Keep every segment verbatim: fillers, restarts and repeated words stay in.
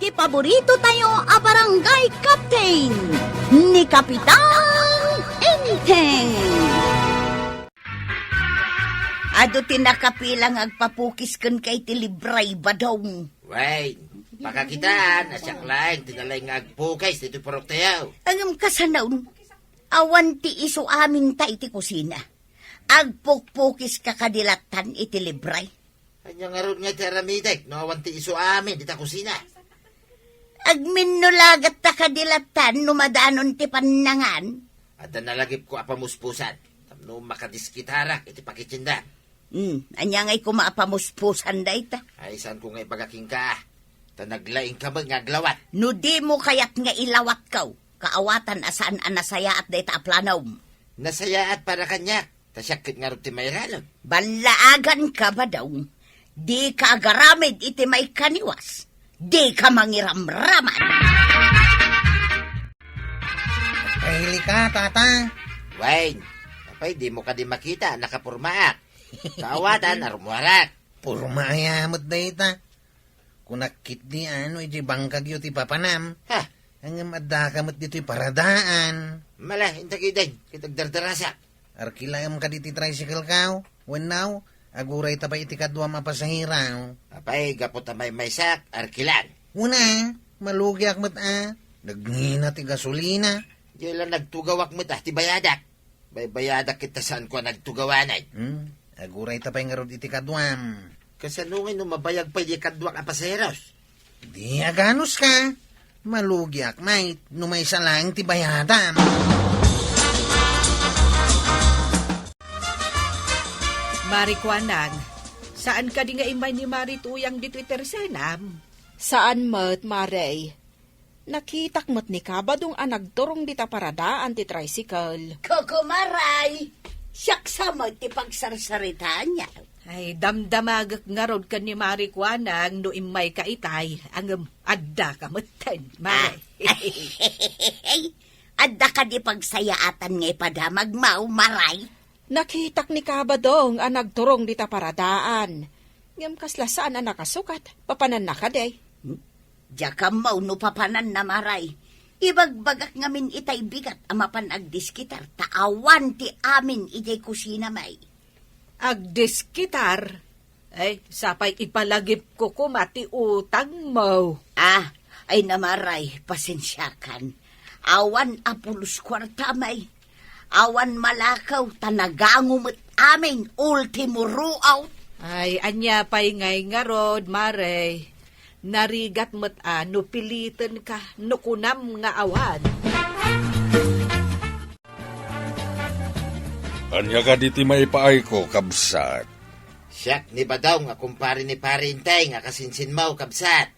Ti paborito tayo a barangay captain, ni Kapitan Enteng. Adu ti nakapila nga agpapukis kenka iti libray, Badong. Wen, pakakitaan a siak laeng ti nalaing nga agpukis ditoy purok tayo. Ngem kasano? Awan ti isu aminta iti kusina. Agpukpukiska kadi lattan iti libray. Ania ngarud nga iti aramidek no awan ti isu amin dita kusina? Agminno la gatta kadi lattan no madanon ti pannangan. Adda nalagipko a pamuspusan tapno makadiskitarak iti pakitiendan. Hmm, ania ngay koma a pamuspusan dayta? Ay, saanko nga ibaga kenka, ta naglaingka met nga aglawat. No dimo kayat nga ilawatko, kaawatan a saan a nasayaat dayta a planom. Nasayaat para kaniak, ta siak ket ngarud ti mairalem. Ballaaganka, Badong. Dika agaramid iti maikaniwas. Dika mangiramraman. Kaili ka, tata. Wayne, apay dimo kadi makita a nakapormaak? Kaawatan a rummuarak. Porma aya met dayta. Kunak ketdi a no idiay bangkagyo ti papanam. Ha? Ngem addaka met ditoy paradaan. Mala, inta ketdin, ket agdardarasak. Arkilaem kadi ti tricycle-ko wenno agurayta pay iti kaduam a pasahero? Apay, gapu ta maymaysak, arkilaem. Una, malugiak met a. Nagngina ti gasolina. Diay la nagtugawak met a ti bayadak. Baybayadak ket ta saanko a nagtugawanay. Hmm, agurayta pay ngarud iti kaduam. Kasano ngay no mabayag pay diay kaduak a pasaheros? Di aganuska. Malugiak met no maysa laeng ti bayadam. Mari Kuanang, saan kadi nga immay ni Mari Tuyang ditoy tersenam? Saan met, Mare. Nakitak met ni Kabadong a nagturong dita paradaan ti tricycle. Koko, Maray, siak sa met ti pagsarsaritaanyo. Ay, damdamagek ngarud ken ni Mari Kuanang no immayka itay, ngem addaka metten, Mare. Ah. Adda kadi pagsayaatan nga ipadamagmo, Maray? Nakitak ni Kabadong a nagturong dita paradaan. Ngem kasla saan a nakasukat, papananna kadi? Hmm? Diak ammo no papananna, Maray. Ibagbagak ngamin itay bigat a mapan agdiskitar ta awan ti amin idiay kusina, May. Agdiskitar? Ay, sapay ipalagipko koma ti utangmo. Ah, ay na, Maray, pasensiakan. Awan a pulos kuarta, May. Awan malakaw ta nagango met amin, ultimo ruot. Ay, ania pay ngay ngarud, Mare? Narigat met a no pilitenka, no kunam nga awan. Ania kadi ti maipaayko, kabsat? Siak ni Badong a kumpare ni Pare Enteng a kasinsinmo, kabsat.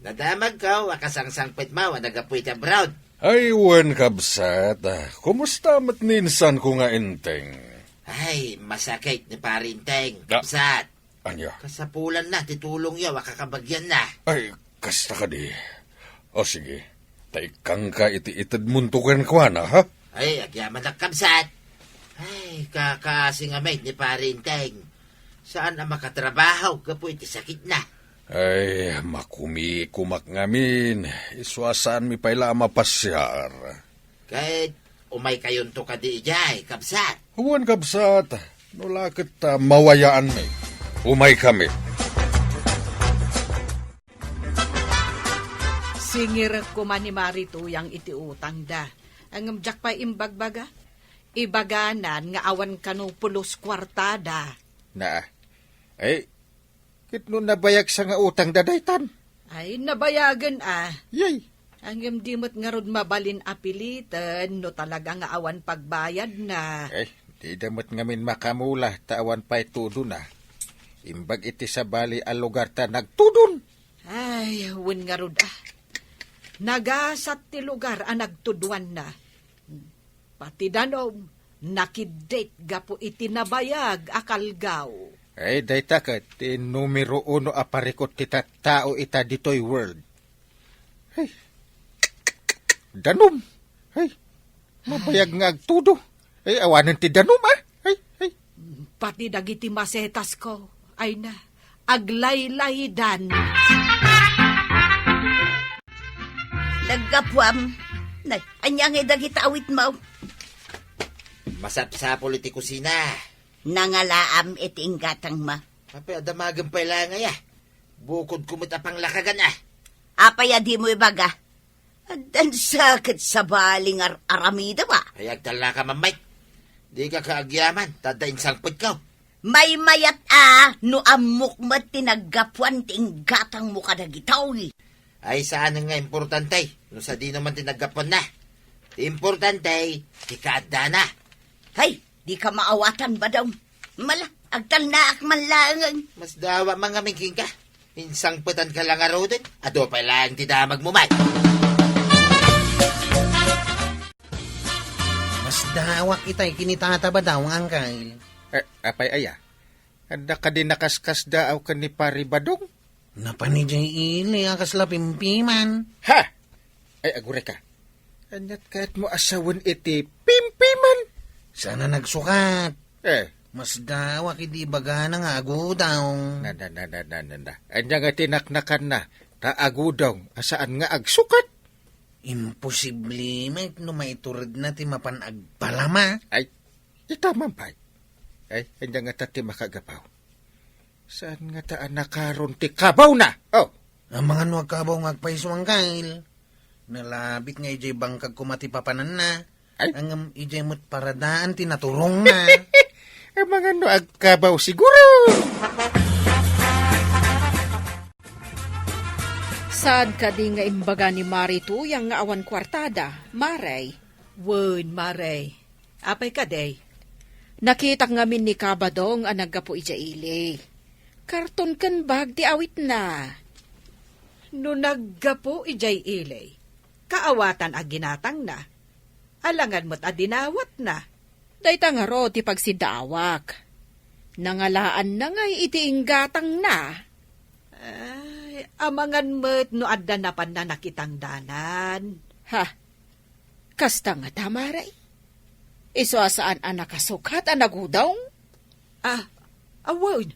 Nadamagko a kasangsangpetmo a naggapu iti abroad. Ay, wen, kabsat. Ah, kumusta met ni insanko nga Enteng? Ay, masakit ni Pare Enteng, Da- kabsat. Ania? Kasapulanna ti tulongyo a kakabagianna. Ay, kasta kadi. O sige, ta ikkangka iti itedmonto kenkuana, ha? Ay, agyamanak, kabsat. Ay, kakaasi nga met ni Pare Enteng. Saan a makatrabaho gapu iti sakitna. Ay, makumikomak ngamin. Isu a saanmi pay la a mapasiar. Ket umaykayonto kadi idiay, kabsat? Wen, kabsat. No la ket, ah, mawayaanmi. Umaykami. Singirek koma ni Mari Tuyang iti utangda. Ngem diak pay imbagbaga. Ibaganan nga awan kano pulos kuartada. Naa. Ay, ket no nabayagsa nga utangda daytan? Ay, nabayagen a. Yay! Ngem di met ngarud mabalin a piliten no talaga nga awan pagbayadna. Ay, dida met ngamin makamula ta awan pay tudona. Imbag iti sabali a lugar ta nagtudon. Ay, wen ngarud a. Nagasat ti lugar a nagtudoanna. Pati danum, nakiddit gapu iti nabayag a kalgaw. Ay, dayta ket ti numero uno a parikut ti tattao ita ditoy world. Ay, danum. Ay, mabayag nga agtudo. Ay, awanen ti danum, ah. Ay, ay. Pati dagiti masetasko, ay na, aglaylaydan. Gapuam. Nay, ania ngay dagita awitmo? Masapsapul iti kusina. Nangalaam iti inggatangmo. Apay, adda magen pay laeng aya. Bukodko met a panglakagan, a. Apay a dimo ibaga? Addan sa ket sabali nga ar-, aramidem, a. Ay, agtalnaka, Ma'am Mike. Dika kaagyaman, ta adda insangpetko. Maymayat a no ammok met ti naggapuan ti inggatangmo kadagitoy. Ay, saanen nga importante no sadino man ti naggapuanna. Ti importante, ti kaaddana. Hay, dika maawatan, Badong. Mala, agtalnaak man laengen. Masdawa man ngamin kenka. Insangpetanka la ngaruden, adu pay laeng ti damagmo met. Masdawak itay ken ni Tata Badong, Angkel. Eh, apay aya? Adda kadi nakaskasdaaw ken ni Pari Badong? Napan idiay ili a kasla pimpiman. Ha! Ay, agurayka. Ania't kayatmo a sawen iti pimpiman? Saan a nagsukat. Eh. Masdawak idi ibagana nga agudong. Na, na, na, na, na, na, na. Ania nga tinaknakanna, ta agudong, a saan nga agsukat? Imposible met no maituredna ti mapan agpalama. Ay, ita man pay. Ay, ania ngata ti makagapu? Saan ngata a nakaron ti kabawna? Oh. Amangan no agkabaw nga agpayso, Angkel. Nalabit nga idiay bangkag koma ti papananna. Ay. Ngem idiay met paradaan ti naturongna. Amangan no agkabaw siguro. Saan kadi nga imbaga ni Mari Tuyang nga awan kuartada, Mare? Wen, Mare. Apay kadi? Nakitak ngamin ni Kabadong a naggapu idiay ili. Karton ken bag ti awitna. No naggapu idiay ili, kaawatan a ginatangna. Alangan met a dinawatna. Dayta ngarud ti pagsiddaawak. Nangalaanna ngay iti inggatangna. Ay, amangan met no adda napanna nakitang danan. Ha? Kasta ngata, Mare? Isu a saan a nakasukat a nagudong? Ah, awan.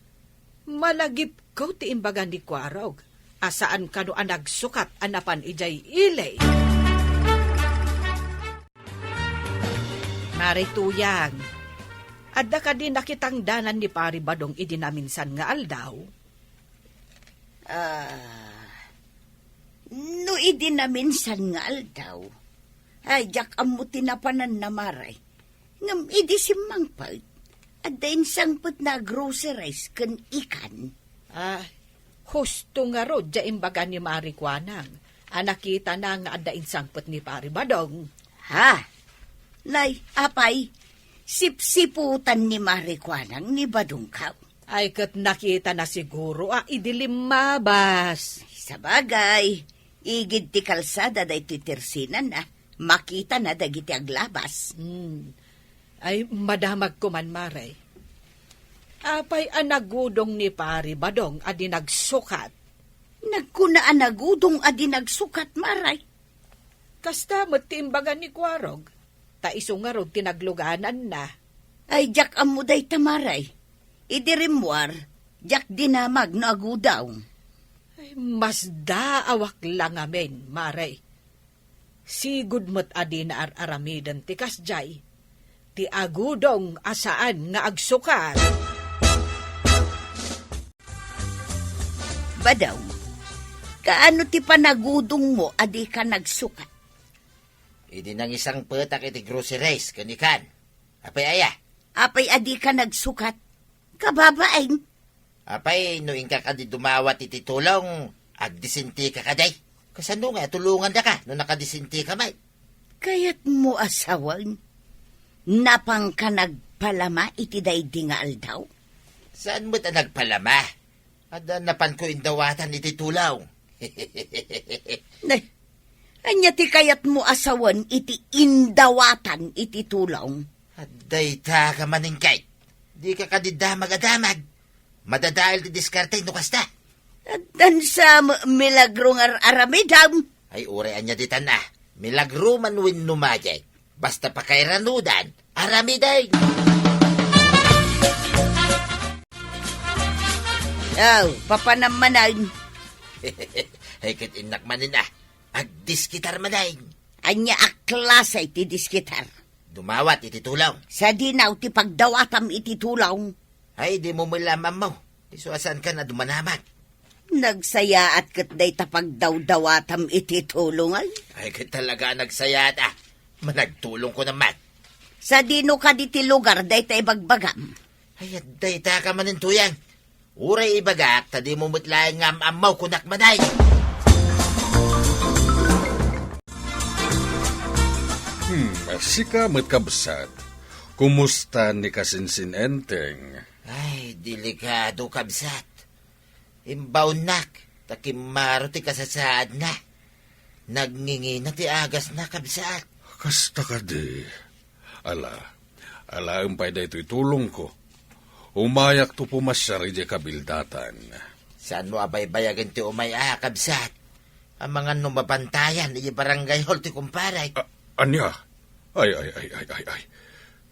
Malagipko ti imbaga ni Kuarog a saan kano a nagsukat a napan idiay ili. Mare Tuyang, adda kadi nakitang danan ni Pari Badong idi naminsan nga aldaw? Ah, no idi naminsan nga aldaw, ay, diak ammo ti napananna, Mare. Ngem idi simmangpet, adda insangpetna a groceries ken ikan. Ah, husto ngarud diay imbaga ni Mari Kuanang a nakitana nga adda insangpet ni Pari Badong. Ha? Nay, apay, sipsiputan ni Mari Kuanang ni Badongko. Ay, ket nakitana siguro a idi limmabas. Sabagay, igid ti kalsada daytoy tersinan a makitana dagiti aglabas. Hmm. Ay, madamagko man, Mare. Apay a nagudong ni Pari Badong a di nagsukat? Nagkuna a nagudong a di nagsukat, Mare. Kasta met ti imbaga ni Kuarog, ta isu ngarud ti naglugananna. Ay, diak ammo dayta, Mare. Idi rimmuar, diak dinamag no agudong. Ay, masdaawak la ngamin, Mare. Sigud met a dina ar-aramiden ti kasdiay, ti agudong a saan nga agsukat. Badong, kaano ti panagudongmo a dika nagsukat? Idi nangisangpetak iti groceries ken ikan. Apay aya? Apay a dika nagsukat? Kababain. Apay no inka kadi dumawat iti tulong, agdisintika kadi? Kasano nga tulongandaka no nakadisintika met? Kayatmo a sawen, napanka nagpalama iti daydi nga aldaw? Saan met a nagpalama? Adda napanko indawatan iti tulong. Nay, ania ti kayatmo a sawen iti indawatan iti tulong? Adda ita ka manen kay. Dika kadi damag a damag. Madadael ti diskarte no kasta. Addan sa m-, milagro nga ar-aramidam. Ay, uray ania ditan a. Milagro man wenno magic. Basta pakairanudan, aramiden. Aw, papanam manen. Ay, ket innak manen a. agdiskitar manen. Ania a klase ti diskitar? Dumawat iti tulong. Sadino ti pagdawatam iti tulong? Ay, dimo met la ammo. Isu a saankan a dumanamat. Nagsayaat ket dayta pagdawdawatam iti tulong, ay. Ay, ket talaga a nagsayaat, a. Managtulongko naman. Sadino kadi ti lugar dayta ibagbagam? Ay, adda ita ka manen, Tuyang. Uray ibagak, ta dimo met laeng nga am-ammo, kunak manen. Hmm, sika met, kabsat. Kumusta ni kasinsin Enteng? Ay, delikado, kabsat. Imbaonnak, ta kimmaro ti kasasaadna. Nagngingina ti agasna, kabsat. Kasta kadi. Ala, alaem pay daytoy tulongko. Umayakto pumasiar idiay kabildatan. Saanmo a baybayagen ti umay a, kabsat? Amangan no mabantayan idiay barangay hall ti kumparek. A-, ania? Ay, ay, ay, ay, ay, ay.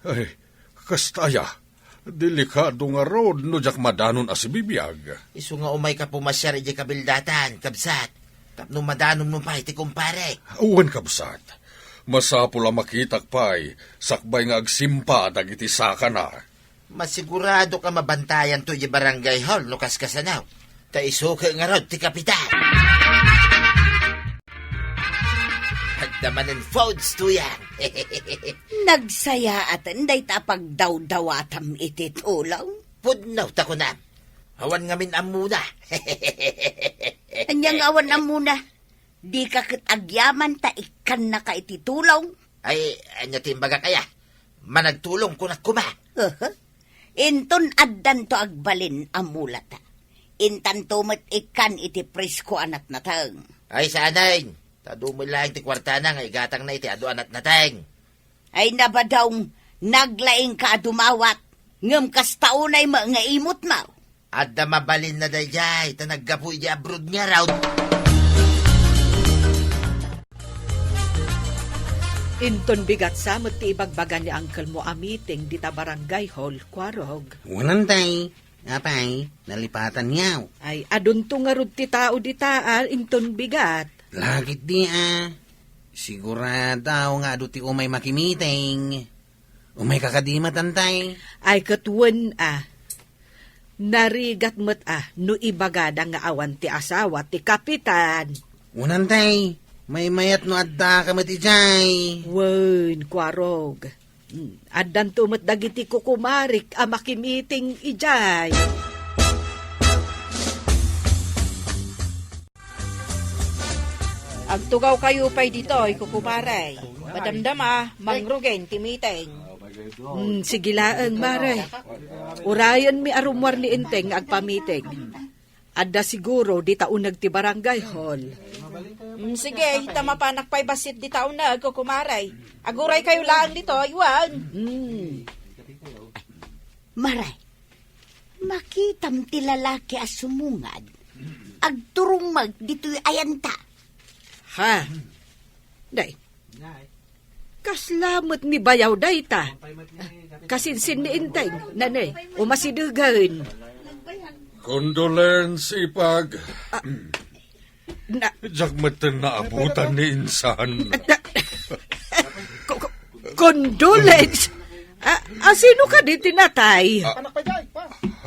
Ay, kasta aya. Delikado ngarud no diak madanon a sibibiag. Isu nga umayka pumasiar idiay kabildatan, kabsat. Tapno madanonmo pay ti kumparek. Wen, kabsat. Masapul a makitak pay, sakbay nga agsimpa dagiti sakana. Masiguradoka mabantayanto idiay barangay hall no kaskasano. Ta isu ket ngarud ti kapitan. Adda manen foods, Tuyang. Nagsayaaten dayta a pagdawdawatam iti tulong. Pudno ta kunam. Awan ngamin ammona. Ania nga awan ammona? Dika ket agyaman ta ikkannaka iti tulong? Ay, ania ti imbagak aya? Managtulong kunak koma. Aha. Inton addanto agbalin a mulata, intanto met ikkan iti presko a natnateng. Ay, saanen. Ta adu met laeng ti kuartana nga igatangna iti adu a natnateng. Ay, nabadong, naglaingka a dumawat, ngem kasta unay met nga imutmo. Adda mabalinna daydiay, ta naggapu idiay abroad ngarud. Inton bigat sa met ti ibagbaga ni uncle mo a meeting dita barangay hall, Kuarog. Wen, Tay. Apay, nalipatanyo. Ay, adunto ngarud ti tao dita, a, inton bigat. Lagit di, a. Sigurado nga adu ti umay makimiting. Umayka kadi met, Tay? Ay, ket wen, a. Narigat met, a, no ibagada nga awan ti asawa ti kapitan. Wen, Tay, maymayat no addaka met idiay. Wen, Kuarog. Hmm, addanto met dagiti kukumarik a makimiting idiay. Agtugawkayo pay ditoy, kukumare. Madamdama, mangrugen ti meeting. Hmm, sige laeng, mare. Urayenmi a rummuar ni Enteng nga agpamiting. Adda siguro dita uneg ti barangay hall. Mm, sige, ta mapanak pay bassit dita uneg, kukumare. Aguraykayo laeng ditoy, wen. Mm. Mare, makitam ti lalaki a sumungad. Agturong met ditoy ayanta. Ha? Day, kasla met ni bayaw dayta. Kasinsin ni Enteng, nanay, umasidegen. Condolence, ipag. Ah, na- Diak metten naabutan ni insan. Na- ko- ko- condolence? Ah, asino kadi ti natay? Ah,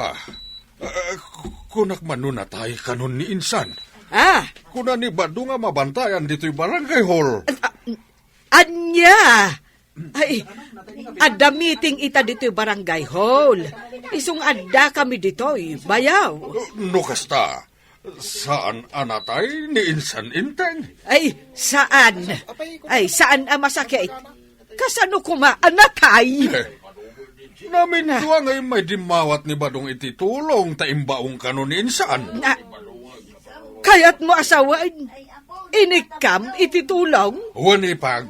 ha? Ah, ku- kunak man no natay kanon ni insan. Ah. Kuna ni Bado nga mabantayan ditoy barangay hall. Ah, Ania? Ay, adda meeting ita ditoy barangay hall. Isu nga addakami ditoy, bayaw. No kasta, saan a natay ni insan Enteng? Ay, saan. Ay, saan a masakit. Kasano koma a natay? Eh, namindua nga immay dimmawat ni Badong iti tulong ta imbaong kano ni insan. Na, kayatmo a sawen? Inikkam iti tulong? Wen, ipag,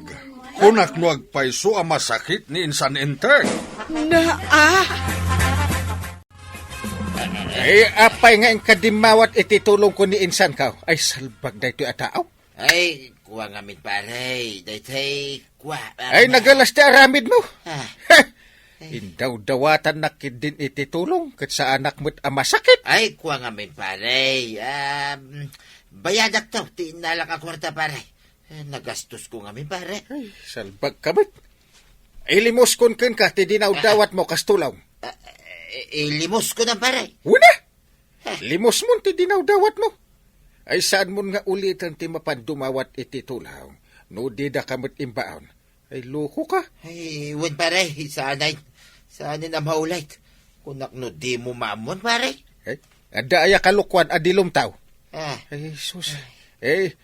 kunak no agpayso a masakit ni insan Enteng. Na, ah? Ay, apay nga inka dimmawat iti tulongko ni insanko? Ay, salbag daytoy a tao. Ay, kua ngamin, pare. Daytoy, kua, Ay, ah, nagalas ti aramidmo. Ah. Heh. Ay. Indawdawatannak ketdin iti tulong, ket saanak met a masakit. Ay, kua ngamin, pare. Um, bayadakto ti innalak a kuarta, pare. Eh, nagastosko ngamin, pare. Ay, salbagka met. Ilimuskon kenka ti dinawdawatmo kas tulong. Ah, eh, ilimuskon, pare. Una! Limusmon ti dinawdawatmo. Ay, saanmon nga uliten ti mapan dumawat iti tulong no didaka met imbaon. Ay, lokoka. Ay, wen, pare, saanen. Saanen a maulit. Kunak no dimo maammoan, pare. Ay, adda aya kalokoan a di lumtaw? Ah. Ay, sus. Eh,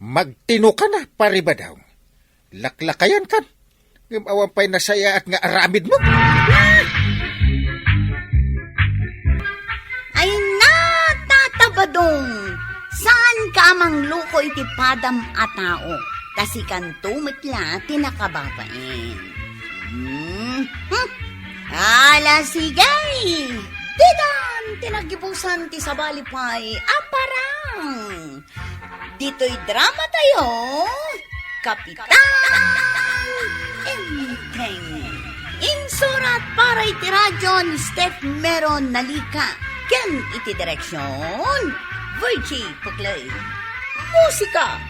magtinoka na, pare Badong. Laklakayankan. Ngem awan pay nasayaat nga aramidmo. Ay, na, Tata Badong, saanka a mangloko iti padam a tao, ta sikanto met la ti nakababain. Hmm? Hmm? Ala, sige! Ditan ti nagibusan ti sabali pay a parang. Ditoy drama tayo, Kapitan Enteng. Insurat para iti radyo ni Steph Meron Nalika ken iti direksyon, Virgie Puclay. Musika,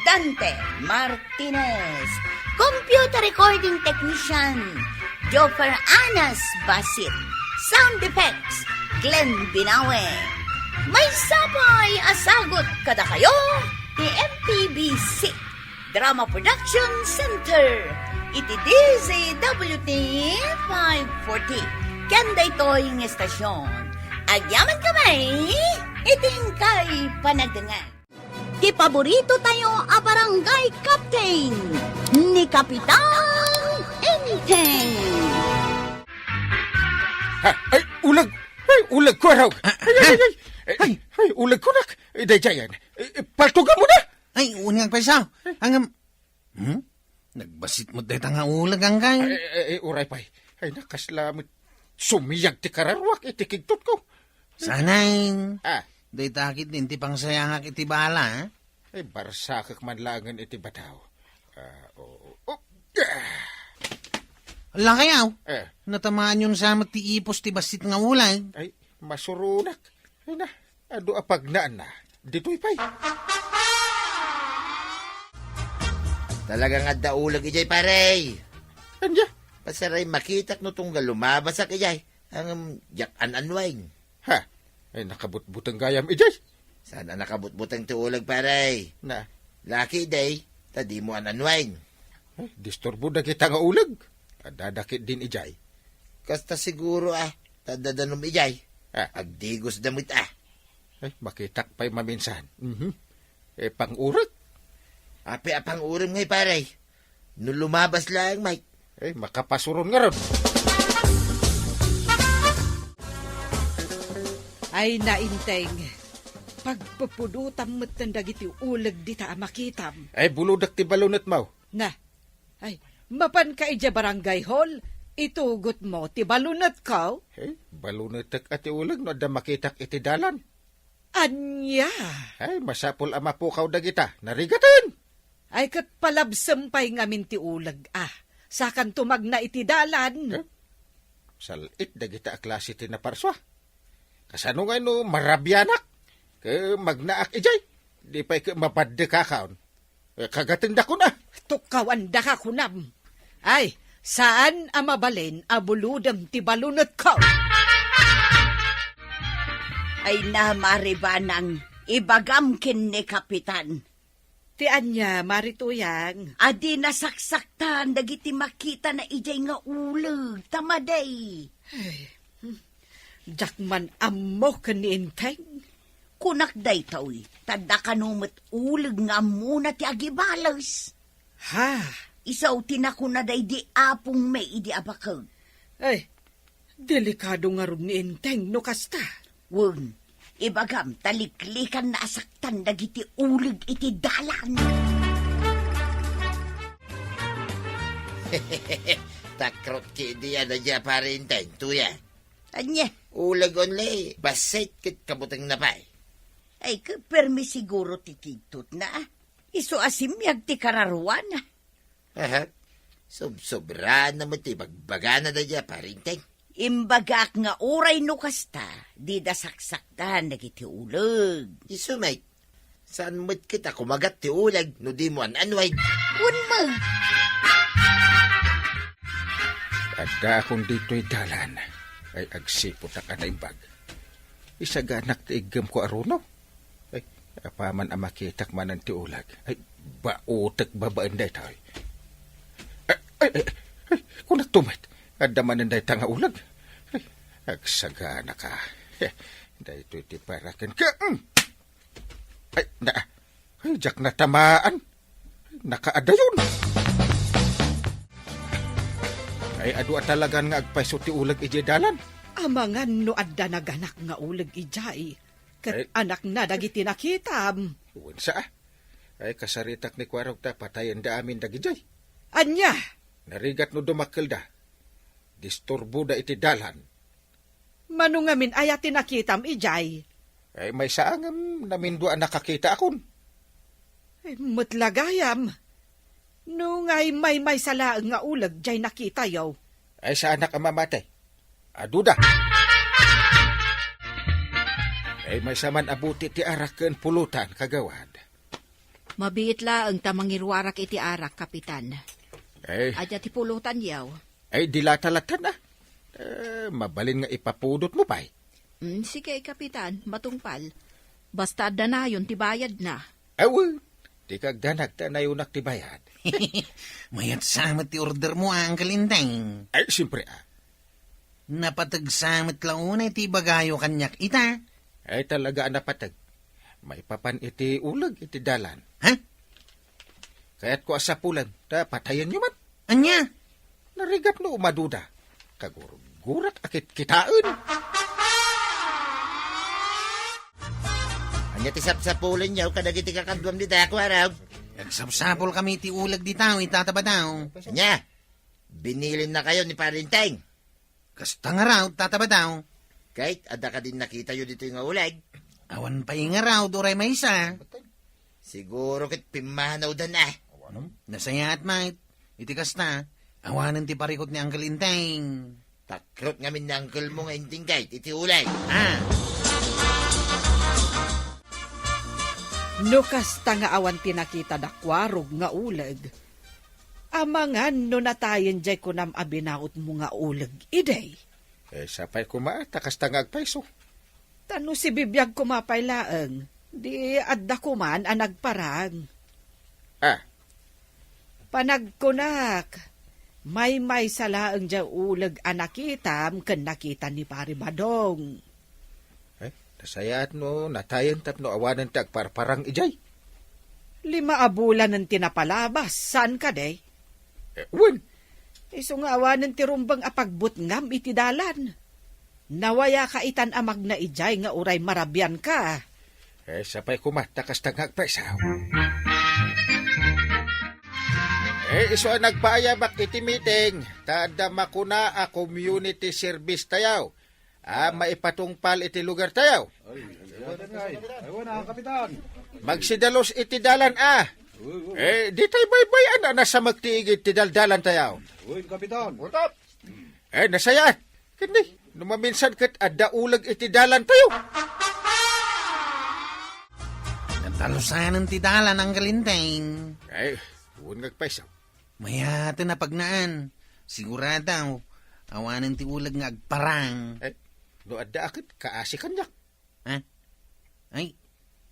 Dante Martinez. Computer recording technician, Joffer Anas Basit. Sound effects, Glenn Binawe. Maysa pay a sagut kadakayo ti M P B C Drama Production Center iti D Z W T five forty. Ken daytoy nga estasyon, agyaman kami iti inkay panagdengngeg. Ti paborito tayo a barangay captain, ni Kapitan Enteng. Ha, ay, ulag! Ay, ulag ko, araw! Ah, ay, ay, ah, ay, ay, ay, ay, ulag ko, nak! Eh, daydiayen. Eh, eh, paltugan mo na! Ay, unang paisaw. Ang, um, hmm? Nagbasit mo deta nga ulag, anggay. Ay, ay, ay, uray pay. Ay, nakasla met sumiyag ti kararuak iti kigtot ko. Sanay. Ah. Dayta ket din ti pangsayangak iti bala, eh? Ay, barsakek man laengen iti bataw. Ah, oo. Oh, ah. Ala kayaw? Eh. Natamaan yon sa met ti ipos ti bassit nga ulag. Ay, masuronak. Ay na, adu a pagnaanna. Ditoy pay. Talaga nga adda ulag ijay, pare. Anya? Pasaray makitak no tunggal lumabasak ijay. Ang, um, diak an-annuayen. Ha? Ay, nakabutbuteng gayam ijay. Saan a nakabutbuteng ti ulag, pare? Na? Laki, day, ta dimo an-annuayen. Eh, disturbo dagita nga ulag. Adada ketdin ijay. Kasta siguro, ah, ta adda danum ijay. Ah. Agdigos da met, ah. Eh, makitak pay maminsan. Mhm. Eh, pang-urek? Apay a pang-urem ngay, pare? No lumabas laeng, Mike. Eh, makapasuron ngarud. Ay, na, Enteng. Pagpupudotam metten dagiti uleg dita a makitam. Ay, bulodek ti balunetmo. Na. Ay, mapanka idiay barangay hall, itugotmo ti balunetko? Eh, balunetek a ti uleg no adda makitak iti dalan. Ania? Ay, masapul a mapukaw dagita. Narigaten! Ay, ket palabsem pay ngamin ti uleg, a. Sakanto magna iti dalan. Eh? Sal-it dagita a klase ti naparsua. Kasano nga no marabianak? Ket magnaak idiay. Di pay ket mabaddekakon. Eh, kagatendakon a. Tukkawandaka kunam. Ay, saan a mabalin a bulodem ti balunetko. Ay na, Mari Banang, ibagam ken ni Kapitan. Ti ania, Mari Tuyang? A di nasaksaktan dagiti makitana idiay nga uleg, ta madi. Ay, hmm. Diak man ammo ken ni Enteng. Kunak daytoy, ta adda kano met uleg nga ammona ti agibales. Ha? Isu ti nakuna daydi apongmi idi abakek. Ay, delikado ngarud ni Enteng no kasta. Wen, ibagam ta liklikanna a saktan dagiti uleg iti dalan. Takrot ketdi a daydi a Pari Enteng, Tuyang. Ania? Uleg only, bassit ket kabutengna pay. Ay, ket permi siguro ti kigtotna, a. Isu a simiag ti kararuana. Aha. Sobsobraanna met ti ibagbagana daydi a Pari Enteng. Imbagak nga uray no kasta, dida saksaktan dagiti uleg. Isu met, Saan met kita kumagat ti uleg no dimo an-annuig? Wen met. Addaakon ditoy dalan. Ay, agsiputak a naimbag. Isaganak ti iggem ko a runo. Ay, apaman a makitak manen ti uleg. Ay, baotek babaen daytoy. Ay, ay, ay, ay, kunakto met. Adda manen dayta nga uleg. Ay, agsagana ka. Daytoy ti paraken ka. Mm. Ay, na, ay, diak natamaan. Nakaadayon. Ay, adu a talagan nga agpayso ti uleg idiay dalan. Amangan no adda naganak nga uleg idiay. Ket Ay. anakna dagiti nakitam. Wen sa, ah. Ay, kasaritak ni Kuarog ta patayenda amin dagidiay. Ania? Narigat no dumakkelda. Disturboda iti dalan. Mano ngamin aya ti nakitam idiay? Ay, maysa ngem namindua a nakakitaakon. Ay, met la gayam. No ngay maymaysa laeng nga uleg diay nakitayo. Ay, saanak a mamati. Aduda. Ay, maysa man a buti ti arak ken pulutan, kagawad. Mabiit laeng ta mangiruarak iti arak, Kapitan. Ay. Ania ti pulutanyo? Ay, di la ta lattan, ah. Eh, mabalin nga ipapudotmo pay. Mm, sige, Kapitan, matungpal. Basta adda nayon ti bayadna. Awen, di kagdanag ta nayonak ti bayad. Mayat sa met ti ordermo, Uncle Enteng. Ay, siyempre, ah. Napateg sa met la unay ti ibagayo kaniak ita. Ay, talaga a napateg. Maipapan iti uleg iti dalan. Ha? Kayatko a sapulen, ta patayenyo man. Ania? Narigat no umaduda. Kagurgurak a kitkitaen. Ania ti sapsapulenyo kadagiti kakaduam dita, Kuarog? Nagsapsapulkami ti uleg dita, Tata Badaw. Ania? Binilinnakayo ni Pare Enteng? Kasta ngarud, Tata Badaw. Ket, adda kadin nakitayo ditoy nga uleg? Awan pay ngarud, uray maysa. Siguro ket pimmanawdan, ah. Nasayaat met. Iti kasta, awanen ti parikut ni Uncle Enteng. Takrot ngamin ni uncle mo nga Enteng ket iti uleg. Ah. No kasta nga awan ti nakitada, Kuarog, nga uleg, amangan no natayen diay kunam a binautmo nga uleg idi? Eh, sapay koma ta kasta nga agpayso. Ta no sibibiag koma pay laeng, di adda koman a nagparang. Ah. Panagkunak, maymaysa laeng diay uleg a nakitam ken nakita ni Pare Badong. Eh, nasayaat no natayen tapno awanen ti agparparang idiay. Lima a bulanen ti napalabas, saan kadi? Eh, wen. Isu nga awanen ti rumbeng a pagbutngam iti dalan. Nawayaka itan a magna idiay nga uray marabianka. Eh, sapay koma ta kasta nga agpayso. Eh, isu a nagpaayabak iti meeting, ta adda makuna a community service tayo. Ah, maipatungpal iti lugar tayo. Ay, ay, ay, ay, ay, ay, ay, Kapitan. Magsidalus iti dalan, ah. Uy, uy. Eh, di tayo baybay-an a nasamek ti igid ti daldalan tayo. Uy, Kapitan. Eh, nasayaat. Ket ni, no maminsan ket adda uleg iti dalan tayo. Natalusanen ti dalan, Uncle Enteng. Ay, wen nga agpayso. Mayaten a pagnaan. Sigurado, awanen ti uleg nga agparang. Eh, no adda a ket, kaasi kaniak. Ha? Ay,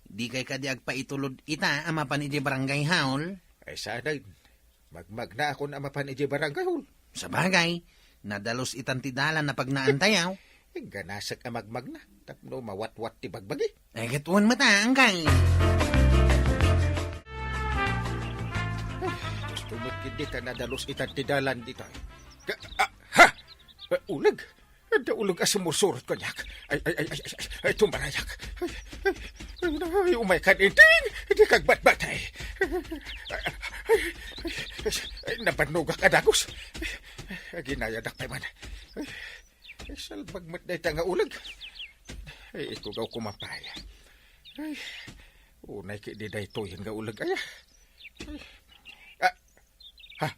dikay kadi agpaitulod ita a mapan idiay barangay hall? Ay, saan, magmagnaakon a mapan idiay barangay hall. Sabagay, nadalus itan ti dalan a pagnaan tayo. Igganasek a magmagna, tapno mawatwat ti bagbagi. Ay, ket wen met, Uncle. Ay, gusto met ketdi ta nadalus itan ti dalan ditoy. Ka-, ah, ha! Ah, uleg. Adda uleg a sumursurot kaniak. Ay, ay, ay, ay, ay, ay, tumarayak. Ay, ay, ay, ay, umay kan Enteng, di kagbatbatay. Ay, ay, ay, nabannogak a dagus. Ay, aginayadak pay man. Ay, ay, salbag met dayta nga uleg. Ay, itugaw ko mapay. Ay, unay ketdi daytoyen nga uleg aya. Ay, ah, ha?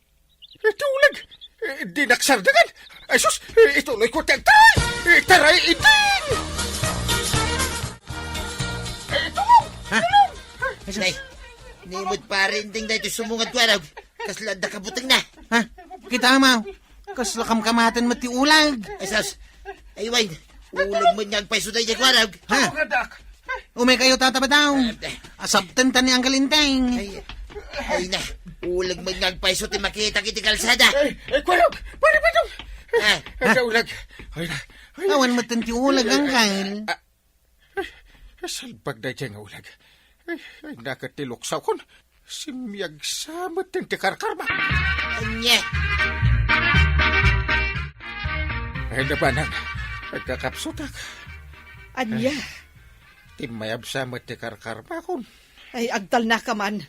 Iti uleg! Eh, di naksardengan! Ay, sus! Eh, ituloy ko ti agtaray! Eh, taray, Enteng! Eh, tulong! Ha? Tulong! Ay, sus. Nay, ni met pare, Enteng, daytoy sumungad kuarog. Kasla adda kabutengna. Ha? Kita mo? Kasla kamkamaten met ti uleg. Ay, sus. Ay, Wayne. Uleg met nga agpayso daydiay kuarog. Ha? Umaykayo, Tata Badong. Asapten ta ni Uncle Enteng. Ay, ay na. Uleg met nga agpayso ti makitak iti kalsada. Ay, ay, kuarog. Pare Badong. Ah. Ay, sa uleg. Ay, na. Ay, na. Awan met ti uleg, Uncle. Ah, Ay, salbag daydiay nga uleg. Ay, ay, naket ti luksawkon. Simmiag sa met ti karkarma. Anya? Ay, nabanag. Nagkakapsutak. Anya? Ay, timmayab sa met ti karkarmakon. Ay, agtalnaka man.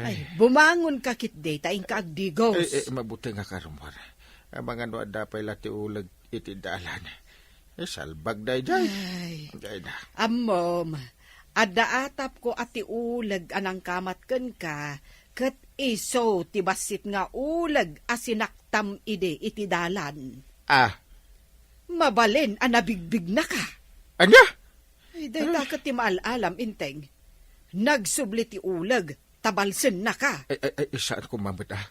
Ay, bumangonka ketdi ta inka agdigos. Eh, eh, mabutengak a rummuar. Amangan no adda pay la ti uleg iti dalan. Eh, salbag daydiay. Ay. Dayda. Ammom, adda atapko a ti uleg a nangkamat kenka, ket isu ti bassit nga uleg a sinaktam idi iti dalan. Ah. Mabalin a nabigbignaka. Ania? Ay, dayta ket ti maal-alam, Enteng. Nagsubli ti uleg, ta balsennaka. Ay, ay, ay, saan ko mamet, ah?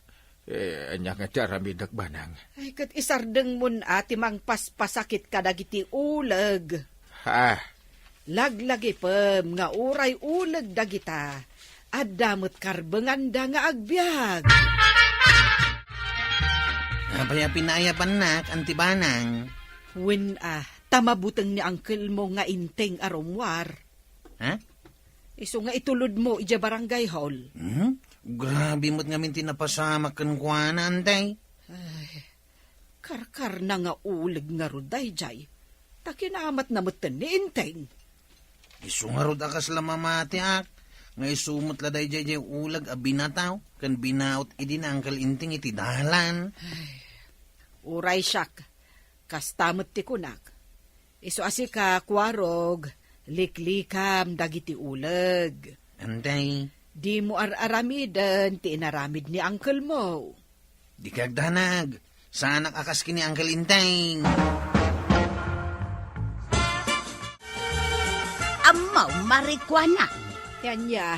Eh, ania nga ti aramidek, Banang? Ay, ket isardengmon a ti mangpaspasakit kadagiti uleg. Ha? Laglagipem nga uray uleg dagita, adda met karbenganda nga agbiag. Apay a pinaayabannak, Auntie Banang? Wen a, ta mabuteng ni uncle mo nga Enteng a rummuar. Ha? Isu nga itulodmo idiay barangay hall. Hmm? Grabe met ngamin ti napasamak kenkuana, Auntie. Ay, karkarna nga uleg ngarud daydiay. Ta kinamatna metten ni Enteng. Isu ngarud a kasla mamatiak, nga isu met la daydiay diay uleg a binataw ken binaut idi ni Uncle Enteng iti dalan. Ay, uray siak, kasta met ti kunak. Isu a sika, kuarog, liklikam dagiti uleg. Auntie. Dimo ar-aramiden ti inaramid ni uncle mo. Dika agdanag. Saanak a kas ken ni Uncle Enteng. Ammo, marikuana. Ti ania?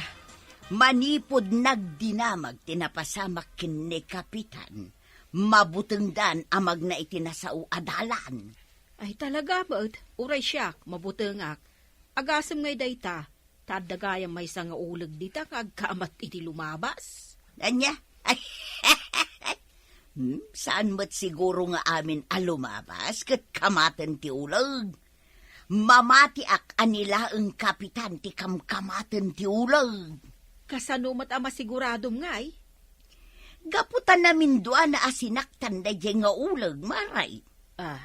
Manipud nagdinamag ti napasamak ken ni Kapitan, mabutengdan a magna iti nasao a dalan. Ay, talaga met, uray siak, mabutengak. Agasem ngay dayta, ta adda gayam maysa nga uleg dita nga agkamat iti lumabas. Ania? Ay, hmm, saan met siguro nga amin a lumabas ket kamaten ti uleg? Mamatiak a ni laeng Kapitan ti kamkamaten ti uleg. Kasano met a masiguradom ngay? Gapu ta naminduana a sinaktan daydiay nga uleg, maray. Ah.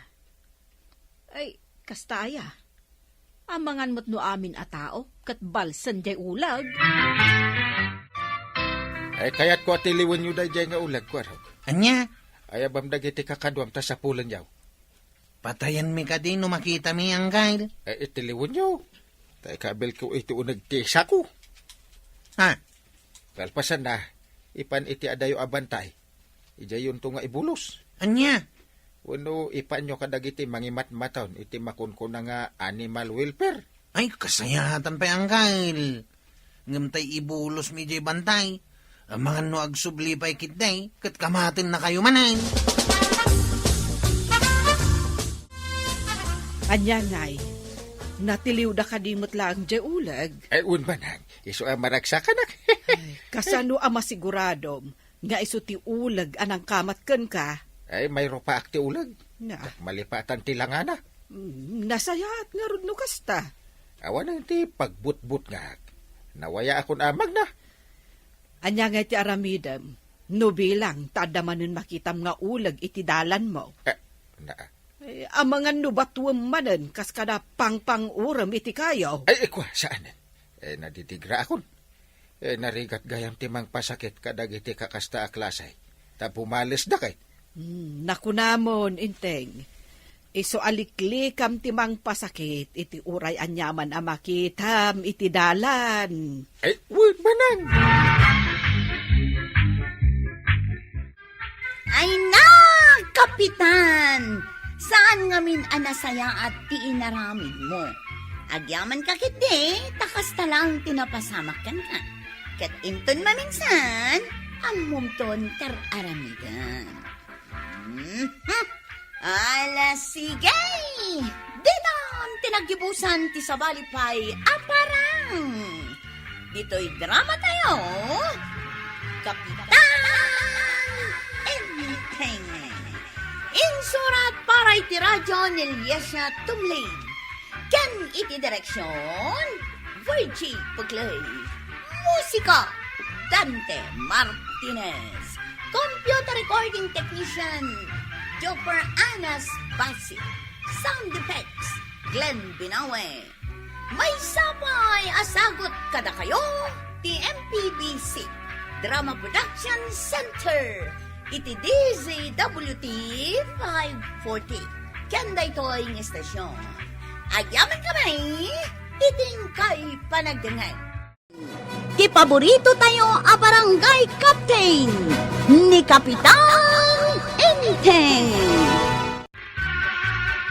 Ay, kasta aya. Amangan met no amin a tao, ket balsen diay uleg. Ay, kayatko a tiliwenyo daydiay nga uleg, kuarog. Ania? Ayabam dagiti kakaduam ta sapulenyo. Patayenmi kadi no makitami, Uncle. Ay, itiliwenyo. Ta ikabilko iti uneg ti sako. Ha? Kalpasanna, ipan iti adayo a bantay. Ijayonto nga ibulos. Ania? Wenno ipanyo kadagiti mangimatmaton iti makunkuna nga animal welfare. Ay, kasayaatan pay, Uncle. Ngem tay ibulosmi idiay bantay. Amangan no agsubli pay ketdi, ket kamatennakayo manen. Ania ngay? Natiliwda kadi met laeng diay uleg? Ay, wen, Manang. Isu a maragsakanak. Ay, kasano a masiguradom nga isu ti uleg a nangkamat kenka? Ay, mayrupaak ti uleg. Na. Malipatan ti langana. Mm, nasayaat ngarud no kasta. Awanen ti pagbutbutngak. Nawayaakon a magna. Ania ngay ti aramidem? No bilang ta adda manen makitam nga uleg iti dalanmo. Eh, na. Eh, amangan no batuem manen kas kada pangpang-urem iti kayo. Ay, ikua, saanen. Eh, nadidigraakon. Eh, narigat gayam ti mangpasakit kadagiti kakasta a klase. Ta pumalesda kay. Hmm, nakunamon, Enteng. Isu a liklikam ti mangpasakit iti uray aniaman a makitam iti dalan. Ay, wen, Manang! Ay na, Kapitan! Saan ngamin a nasayaat ti inaramidmo? Agyamanka ketdi, ta kasta laeng ti napasamak kenka. Ket inton maminsan, ammomton ti ar-aramidem. Mhm. Ala, sige! Ditan ti naggibusan ti sabali pay a parang. Ditoy drama tayo, Kapitan Enteng. Insurat para iti radyo ni Liesia Tumlid. Ken iti direksyon, Virgie Puglay. Musika, Dante Martinez. Computer recording technician, Jopper Anas Basi. Sound effects, Glenn Binawe. Maysa pay a sagut kadakayo ti M P B C Drama Production Center iti D Z W T five forty. Ken daytoy nga estasyon, agyamankami iti inkay panagdengngeg. Ti paborito tayo a barangay captain, ni Kapitan Enteng.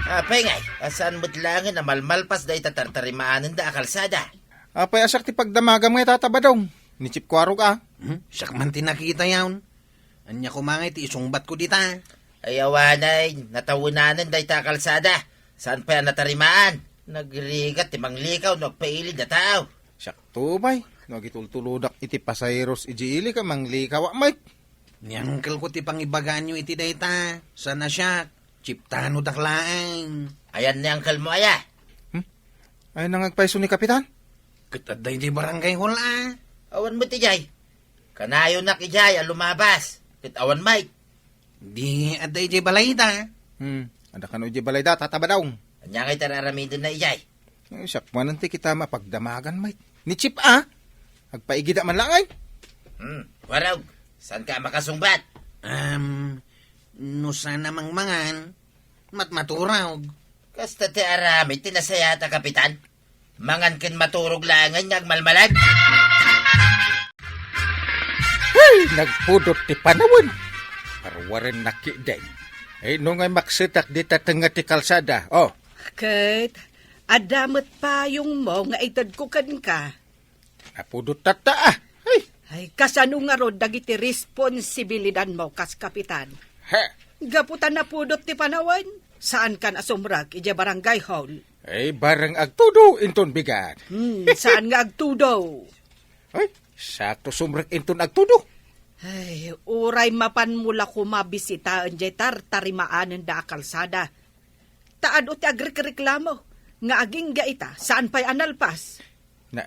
Apay ngay, a saan met laengen a malmalpas dayta tartarimaanenda a kalsada? Apay a siak ti pagdamagam ngay, Tata Badong? Ni Chief Kuarog a. Hmm? Siak man ti nakita yaon. Ania koma ngay ti isungbatko dita? Ay awanay, natawenanen dayta a kalsada. Saan pay a natarimaan? Nagrigat ti manglikaw no agpailid a tao. Siak to, bay, no agitultulodak iti pasaheros idiay ili ket manglikaw met. Ni uncle ko ti pangibagaanyo iti dayta. Saan a siak, chiptanodak laeng. Ayan ni uncle mo aya? Hmm? Ay, nangagpayso ni Kapitan? Ket adda idiay barangay hall a. Awan met idiay. Kanayonak idiay a lumabas. Ket awan met. Di adda idiay balayda. Hmm, adda kano idiay balayda, Tata Badong? Ania ngay ti ar-aramidenna idiay? Eh, siak manen ti kitam a pagdamagan met. Ni Chief a? Agpaigida man laeng. Hmm, Kuarog, saanka a makasungbat? Um, no saan a mangmangan, matmaturog. Kasta ti aramid ti nasayaat a kapitan. Mangan ken maturog laengen nga agmalmalem. Hey, nagpudot ti panawen. Arwarennak ketdin. Ay, no ngay maksetak dita tengnga ti kalsada. Oh. Ket, adda met payongmo nga itedko kenka. Napudot tatta, ah. Ay. Ay, kasano ngarud dagiti responsibilidanmo kas kapitan? He. Gapu ta napudot ti panawen, saankan a sumrek idiay barangay hall. Ay, barang agtudo inton bigat. Hmm, saan nga agtudo? Ay, sakto sumrek inton agtudo. Ay, uray mapanmo la koma bisitaen diay tartarimaanenda a kalsada. Ta adu ti agrikreklamo nga agingga ita, saan pay a nalpas. Na,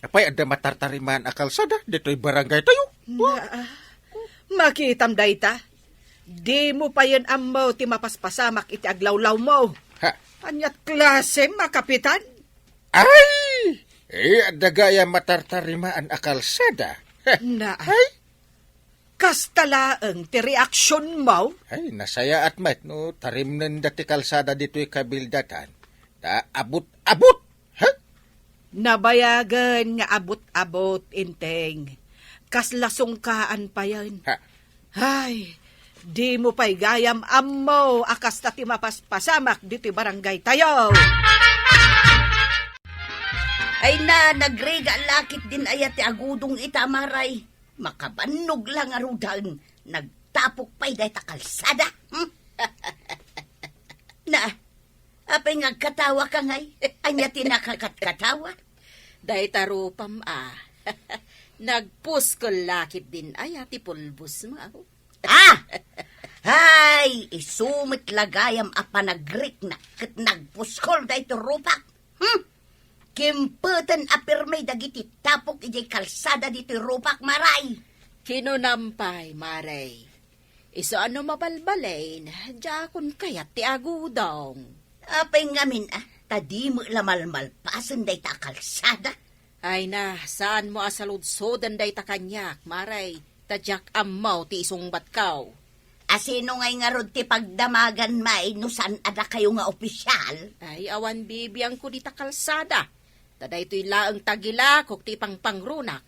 apay adda matartarimaan a kalsada ditoy barangay tayo? Na, makitam dayta. Dimo payen ammo ti mapaspasamak iti aglawlawmo. Ha? Aniat klasem a kapitan? Ay! Eh, adda gayam matartarimaan a kalsada. Heh. Na, ay? Kasta laeng ti reaksionmo? Ay, nasayaat met no tarimnenda ti kalsada ditoy kabildatan. Ta abut-abut! Ha? Nabayagen nga abut-abut, Enteng. Kasla sungkaan payen. Ha? Ay, dimo pay gayam ammo a kasta ti mapaspasamak ditoy barangay tayo. Ay na, nagrigat la ketdin aya ti agudong ita, Maray. Makabannog la ngaruden, nagtapok pay dayta kalsada. Hmm? Na, apay nga agkatawaka ngay? Ania ti nakakatkatawa? Dayta rupam a. Nagpuskol la ketdin aya ti pulbosmo. Ah! Ay, isu met la gayam a panagriknak ket nagpuskol daytoy rupak. Hmm? Kimpeten a pirmi dagiti tapok idiay kalsada ditoy rupak, Maray. Kinunam pay, Maray. Isu a no mabalbalin, diakon kayat ti agudong. Apay ngamin a, ta di met la malmalpasen dayta a kalsada? Ay na, saanmo a saludsoden dayta kaniak, Maray, ta diak ammo ti isungbatko. A sino ngay ngarud ti pagdamagan, May, no saan a dakayo nga opisyal? Ay, awan bibiangko dita kalsada. Ta daytoy laeng tagilakok ti ipangpangrunak.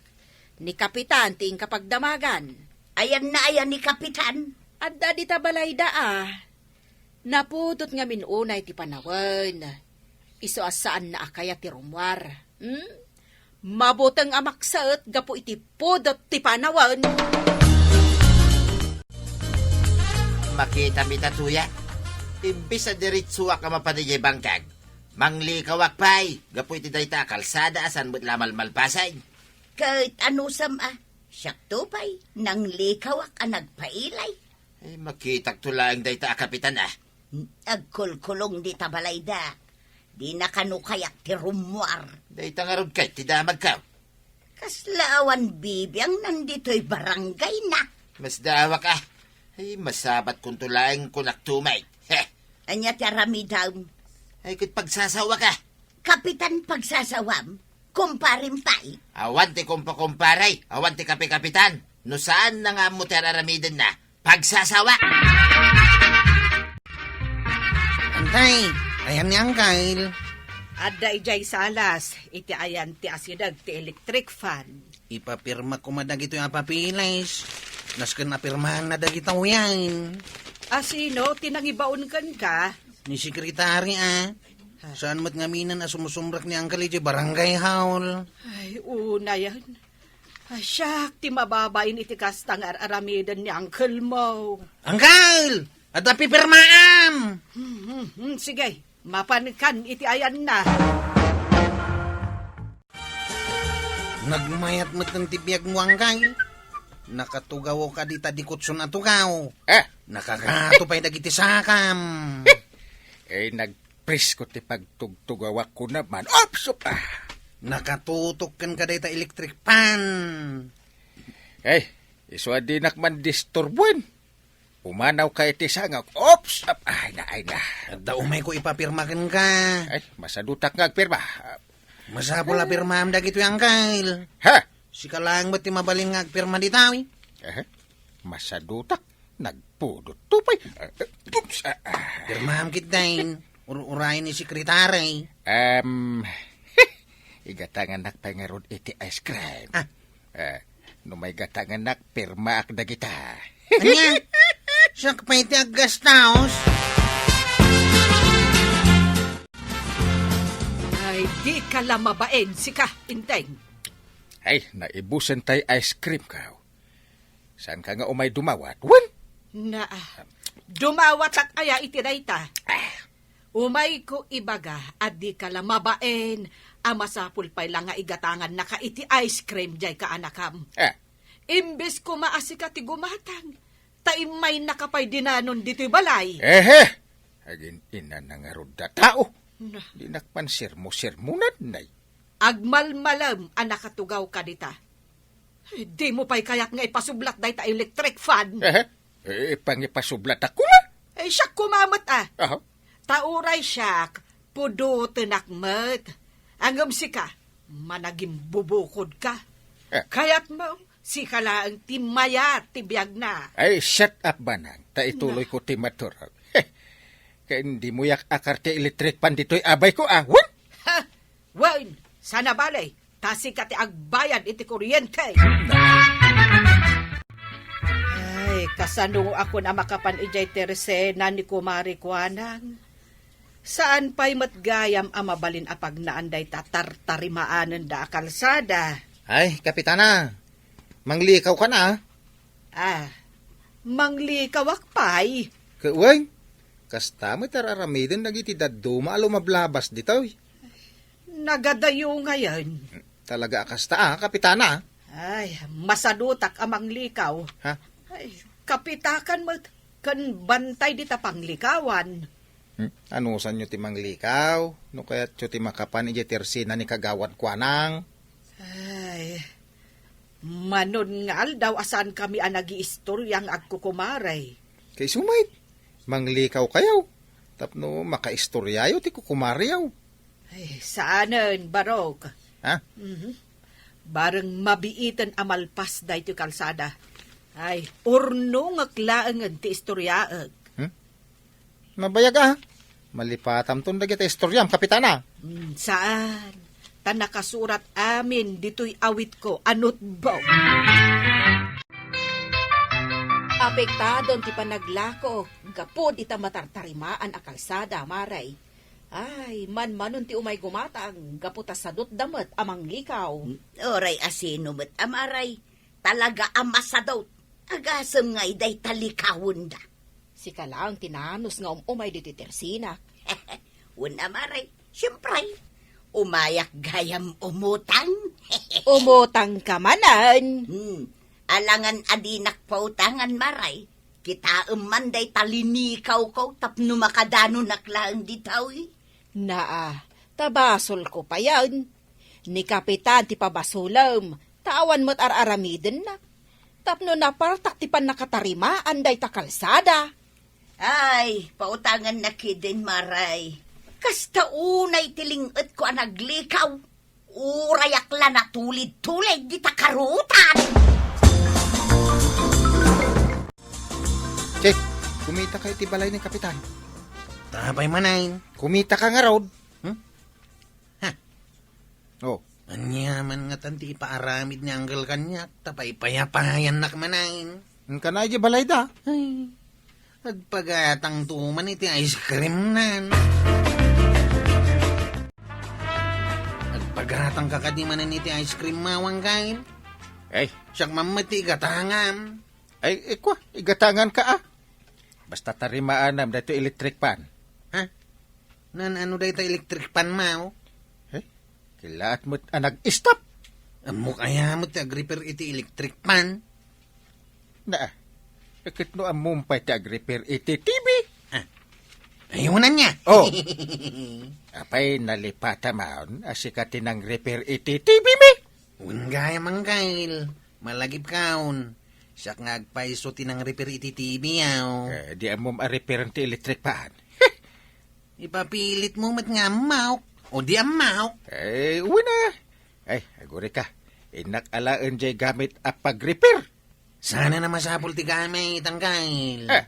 Ni Kapitan ti inka pagdamagan. Ayanna aya ni Kapitan? Adda dita balayda a. Napudot ngamin unay ti panawen. Isu a saanna a kayat ti rummuar. Hmm? Mabuteng a maksaet gapu iti pudot ti panawen. Makitam ita tuya. Imbes a diretsuak a mapan idiay bangkag, manglikawak pay gapu iti dayta a kalsada a saan met la malmalpasen. Ket anusem a, siakto pay, nanglikawak a nagpailay. Ay, makitakto laeng dayta a kapitan a. Agkulkulong dita balayda. Dina kano kayak ti rummuar. Dayta ngarud kay ti damagko. Kasla awan bibiangnan ditoy barangay na. Masdaawak a. Ay, masabatkonto laeng kunakto met. Heh. Ania ti aramidem? Ay, ket pagsasawak a. Kapitan pagsasawam? Kumparim pay? Awan ti kumpa-kumpare, awan ti kapi-kapitan. No saan na nga ammo ti ar-aramidenna, pagsasawak! Antay, ayan ni Angkel. Adda idiay salas, iti ayan ti asideg ti electric fan. Ipapirma koma dagitoy a papeles. Nasken a pirmaanna dagita uyan. A sino ti nangibaon kenka? Ni sekretary a. Ha? Saan met ngamin a sumusumrek ni Angkel idiay barangay hall? Ay, unayen. Ay, siak ti mababain iti kasta nga ar-aramiden ni Angkel mo. Angkel! Adda pipirmaam! Hmm, hmm, hmm, sige, mapankan iti ayanna. Nagmayat met ti biagmo, Angkel. Nakatugaw ka dita dikutson a tugaw. Eh? Nakagato pay dagiti sakam. Eh, nagprisko ti pagtugtugawak ko naman. Ops! Op! Ah! Nakatutok ken ka dayta electric fan. Eh, isu a dinak man disturbuen. Umanaw ka iti sangak. Ops! Ap-, ay na, ay na. Adda umay ko ipapirma kenka. Ay, masadutak nga agpirma. Masapul a pirmaam dagitoy, Angkel. Ha? Sika laeng met ti mabalin nga agpirma dita, wi. Eh, masadutak. Nagpudot to pay. Ah, oops, ah, ah. Pirmaam ketdin. Ur-urayen ni sekretary. Em, igatangannak pay ngarud iti ice cream. Ah. Eh, no maigatangannak, pirmaak dagita. Ania? Siak pay ti aggastaos? Ay, di ka la mabain, sika, Inteng. Ay, naibusen tay ice cream ka. Saan ka nga umay dumawat? Wen? Na, ah, dumawatak aya iti dayta? Ah. Umayko ibaga a di ka la mabain a masapul pay la nga igatangannaka iti ice cream diay kaanakam. Ah. Imbes koma a sika ti gumatang, ta immaynaka pay dinanon ditoy balay. Ehe! Agin-inana ngarud a tao. Na. Dinak man sirmo-sirmonan, nay. Agmalmalem a nakatugaw ka dita. Eh, dimo pay kayat nga ipasublat dayta electric fan? Eh, eh, pangipasublatak koma? Eh, siak koma met, ah. Aha. Ta uray siak, pudotenak met. Ngem sika, managimbubukod ka. Eh. Kayat mo, sika laeng ti mayat ti biagna. Ay, shut up, Banang. Ta ituloy ko ti maturog. Heh. Ken dimo yak akar ti electric fan ditoy a bayko, ah. Wen? Ha? Wen, sana bale, ta sika ti agbayad iti kuryente. Ay, kasano a kun a makapan idiay tersena ni Kumare Kuanang? Saan pay met gayam a mabalin a pagnaan dayta tartarimaanenda a kalsada? Ay, Kapitana, manglikaw ka na, ah. Ah, manglikawak pay? Ket wen, kasta met ar-aramiden dagiti dadduma a lumablabas ditoy. Nagadayo ngayen. Talaga a kasta, ah, Kapitana? Ay, masadutak a manglikaw. Ha? Ay, kapitakan met, ken bantay dita panglikawan. Hmm, anusanyo ti manglikaw? No kayatyo ti makapan idiay tersena ni Kagawad Kuanang? Ay, manon nga aldaw a saankami a nagiistorya nga agkukumare. Kaisu met, manglikaw kayo, tapno makaistoryayo ti kukumareyo. Ay, saanen, Barok. Ha? Mhm. Bareng mabiiten a malpas daytoy kalsada. Ay, urnongek laengen ti istoryaek. Hmm? Mabayag a, malipatamton dagiti istoriam, Kapitana. Hmm, saan? Ta nakasurat amin ditoy awitko a notebook. Apektadon ti panaglako gapu dita matartarimaan a kalsada, Mare. Ay, manmanon ti umay gumatang, gapu ta sadutda met a manglikaw. Uray a sino met a maray, talaga a masadut. Agasem ngay dayta likawenda. Sika laeng ti nanos nga um-umay ditoy tersinak. Wen a maray, siempre. Umayak gayam umutang. Umutang ka manen. Hmm. Alangan a dinak pautangan, maray. Kitaem man dayta linikawko tapno makadanonak laeng ditoy. Naa, ta basolko payen. Ni Kapitan ti pabasolem, ta awan met ar-aramidenna. Tapno napartak ti pannakatarimaan dayta kalsada. Ay, pautangannak ketdin, maray. Kasta unay ti ling-etko a naglikaw. Urayak la natulid-tulid dita karutan. Che, kumitaka iti balay ni Kapitan. Apay manen? Kumitaka ngarud. Hmm? Ha? Oh. Ania man ngatan ti ipaaramid ni Anggal kaniak, ta paypayapayannak manen. Inkana idiay balayda. Ay, agpagatangto man iti ice cream nan. Agpagatangka kadi manen iti ice cream, Anggal. Ay. Siak man met ti igatangam. Ay, ikwa, igatanganka, a. Basta tarimaanam daytoy electric fan. Ha? Nan-ano dayta electric fan, Maw? Eh, kilaat met a nag-stop. Ammok aya met ti agrepair iti electric fan? Naa, ket no ammom pay ti agrepair iti T V? Ah. Ay, wen ania? Oh. Apay, nalipata man a sika ti nangrepair iti T V mi? Wen gayam, Anggal. Malagipkaon. Siak nga agpayso ti nangrepair iti T V, aw. Eh, di ammom a repairen ti electric fan. Ipapilitmo met nga ammok. O di ammok. Eh, wen a. Ay, agurika. Innak alaen jay gamit a pagrepair. Saan a masapul ti gamit, Anggal. Eh,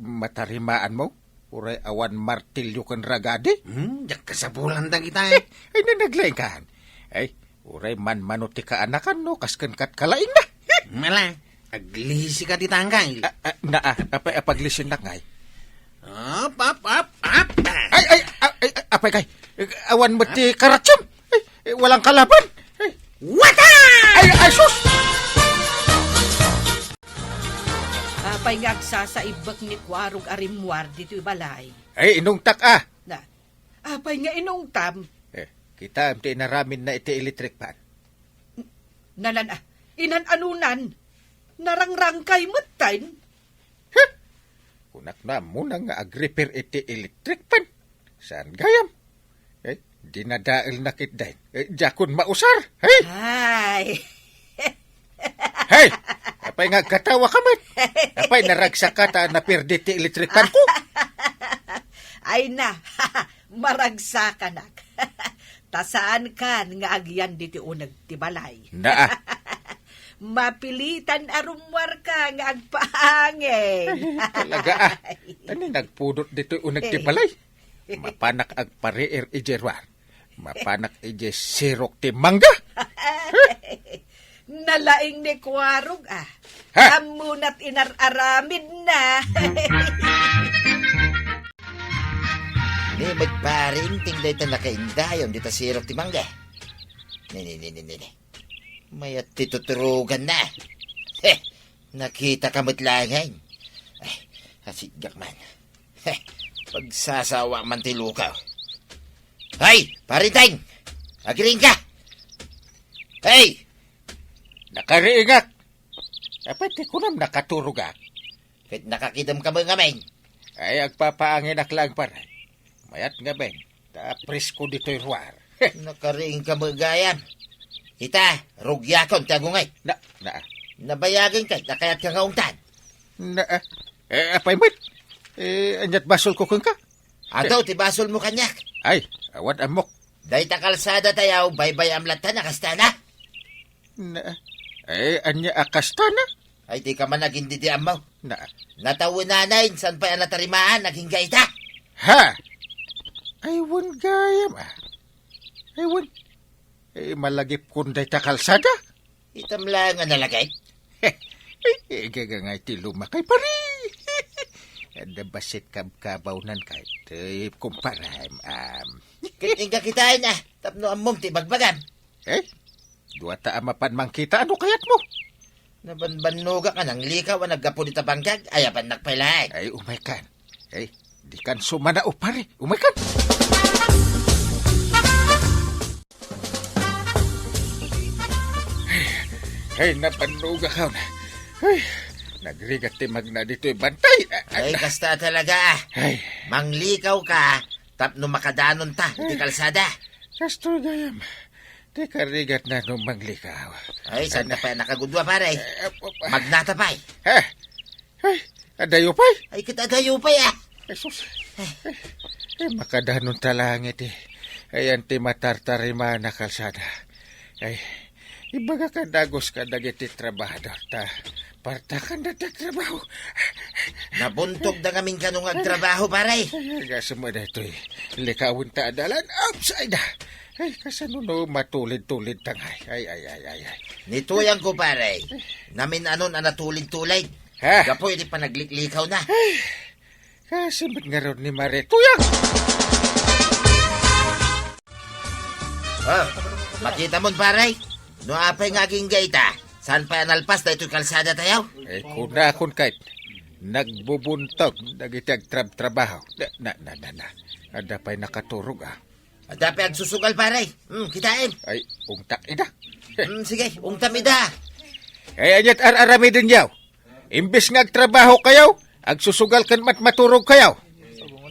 matarimaanmo? Uray awan martilyo ken ragadi? Hmm, diak kasapulan dagita. Ay, nanaglaingkan. Ay, uray manmano ti kaanakan no, kas ken kat kalaingna. Mala, aglisika dita, Anggal. Ah, ah, naa, apay a paglisinnak ngay? Up, up, up, up. Ay, ay, ah, ay, ah, apay kay, awan met ti karatsem. Ay, eh, walang kalaban. Ay. Wata! Ay, ay, sus! Apay nga agsasaibbek ni Kuarog a rimmuar ditoy balay? Ay, inungtak, a. Na, apay nga inungtam? Eh, kitaem ti inaramidna iti electric fan. N-, nanan, a, inan-anunan? Narangrangkay metten? Huh? Kunak no ammona nga agrepair iti electric fan. Saan gayam? Eh, dinadaelna ketdin. Eh, diakon mausar. Hey! Ay! Hey! Apay nga agkatawa ka met? Apay naragsak ka ta naperdi ti electric fan ko? Ay na, maragsakanak. Ta saankan nga agyan diti uneg ti balay. Naa. Mapilitan a rummuarka nga agpaangin. Talaga, a. Ania nagpudot ditoy uneg ti balay? Mapanak agpariir idiay ruar. Mapanak idiay sirok ti mangga. Nalaing ni Kuarog, a. Ha? Ammonat inar-aramidna. Ni met pare, inting dayta nakaindayon dita sirok ti mangga. Ni, ni, ni, ni, ni, ni. Mayat ti tuturuganna. He, nakitaka met laengen. Ay, asigak man. He, pagsasawa man ti lukaw. Hay, pare Enteng! Agriingka! Hey! Nakariingak! Apay ti kunam nakaturogak? Ket nakakidemka met ngamin. Ay, agpapaanginak laeng, pare. Mayat ngamin, ta presko ditoy ruar. Nakariingka met gayam. Ita, rugiakon ti agungay. Na, na. Nabayagen kay, ta kayatka nga ungtan. Na, eh, apay met? Eh, aniat basolko kenka? Adu ti basolmo kaniak. Ay, awan ammok. Dayta kalsada tayaw, baybay-am latta na kastana. Na, eh, ania a kastana? Ay, dika man agindidiammo. Na. Natawenanay, saan pay a natarimaan, agingga ita. Ha? Ay, wen gayam, a. Ay, wen. Eh, malagipkon dayta kalsada? Itam laeng a nalagip. Ay, igagangay ti lumakay, pare. Adda bassit kabkabawnan kayto, kumparem, am. Ket inka kitaen, a, tapno ammom ti ibagbagam. Eh? Duata a mapan mangkita, ano kayatmo? Nabanbannogak a nanglikaw a naggapu dita bangkag, ayabannak pay laeng. Ay, umaykan. Ay, dikan sumanao, pare. Umaykan. Ay, nabannogak, haw na. Ay, nagrigat ti magna ditoy bantay. Ay, kasta talaga. Ay. Manglikaw ka, tapno makadanonta iti kalsada. Kastoy gayam. Ti karigatna no manglikaw. Ay, saan ta pay a nakagudua, pare? Eh, eh, eh. Magnata pay. Ha? Ay, adayo pay? Ay, ket adayo pay, a. Jesus. Ay, ay, makadanonta laeng iti. Ayan ti matartarimaan a kalsada. Ay, ibagak a dagus kadagiti trabahador ta partakanda ti agtrabaho. Nabuntogda ngamin kano nga agtrabaho, pare. Ay, agasem a daytoy. Likawenta a dalan. Oops, ay da. Ay, kasano no matulid-tulidta ngay? Ay, ay, ay, ay, ay. Ni Tuyangko, pare. Namin-anon a natulid-tulid. Ha? Gapu iti panagliklikawna. Ay, kasi met ngarud ni Mare Tuyang. Oh, makitamon, pare. No apay nga agingga ita, saan pay a nalpas daytoy kalsadatayo? Eh, kunakon kayat, nagbubuntog dagiti agtrabtrabaho. Na, na, na, na, na. Adda pay nakaturog, a. Adda pay agsusugal, pare. Hmm, kitaem. Ay, ungtak ida. Hmm, sige, ungtam ida. Ay, aniat ar-aramidenyo? Imbes nga agtrabahokayo, agsusugal ken matmaturogkayo.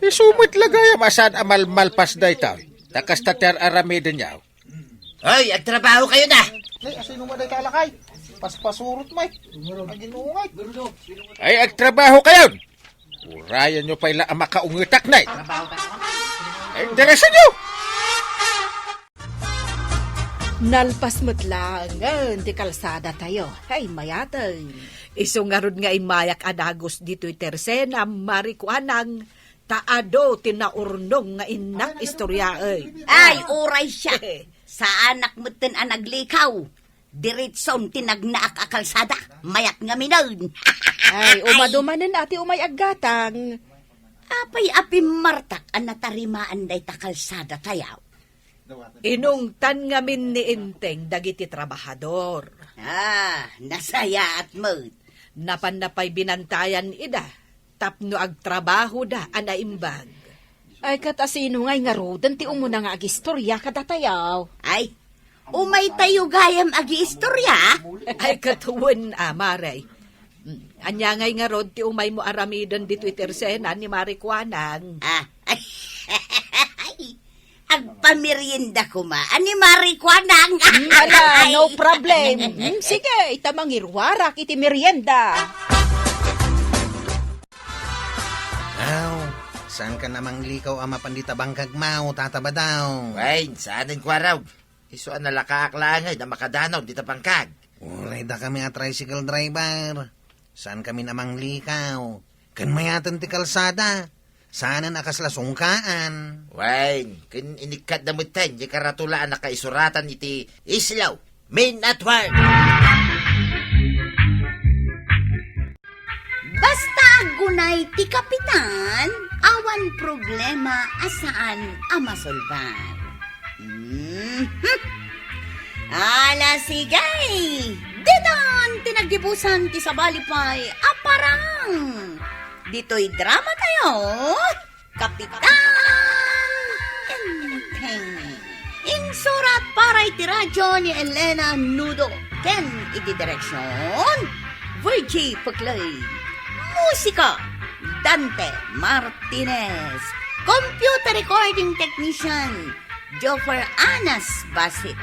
Isu met la gayam a saan a malmalpas daytoy. Ta kasta ti ar-aramidenyo. Hoy, agtrabahokayo na! Ay, asino nga dayta lakay? Paspasurot, may. Aginungay. Ay, agtrabahokayon! Urayanyo pay la a makaungetak, nay. Interesanyo! Nalpas met laengen ti kalsadatayo. Hay, mayateng. Isu ngarud nga immayak a dagus ditoy Tersena, Mare Kuanang, ta adu ti naurnong nga innak istoryaen. Ay, uray siak. Saanak metten a naglikaw. Diretson ti nagnaak a kalsada. Mayat ngaminen. Ay, umadumanen a ti umay aggatang. Apay a pimmartak a natarimaan dayta kalsadatayo? Inungtan ngamin ni Enteng dagiti trabahador. Ah, nasayaat met. Napanna pay binantayan ida tapno agtrabahoda a naimbag. Ay, ket asino ngay ngaruden ti umuna nga agistorya kadatayo? Ay, umaytayo gayam agiistorya? Ay, ket wen a, Mare. Mm, ania ngay ngarud ti umaymo aramiden ditoy Tersena ni Mare Kuanang? Ah, ay, agpamerienda koma a ni Mare Kuanang. Mm, ala, no problem. Mm, sige, ita mangiruarak iti merienda. Aw, saankan a manglikaw a mapan dita bangkag, Maw, Tata Badaw? Wen, saanen, Kuarog. Isu a nalakaak laeng a makadanon dita bangkag. Uray dakami a tricycle driver. Saankamin a manglikaw. Ken mayaten ti kalsada. Saanen a kasla sungkaan. Wen, ken inikkatda metten ti karatula a nakaisuratan iti Islaw, Men at Work. Basta aggunay ti kapitan, awan problema a saan a masolbar. Mhm. Ala, sige! Ditan ti naggibusan ti sabali pay a parang ditoy drama tayo. Kapitan Enteng. Insurat para iti radyo ni Elena Nudo ken iti direksyon, Virgie Peclay. Musika, Dante Martinez. Computer recording technician, Joffer Anas Basit.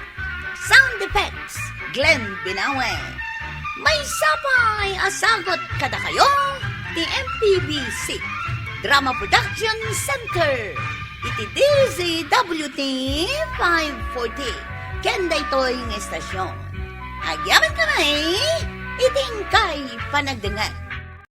Sound effects, Glenn Binawe. Maysa pay a sagut kadakayo ti M P B C Drama Production Center iti D Z W T five forty ken daytoy nga istasyon. Agyaman kami iti inkay panagdengngeg.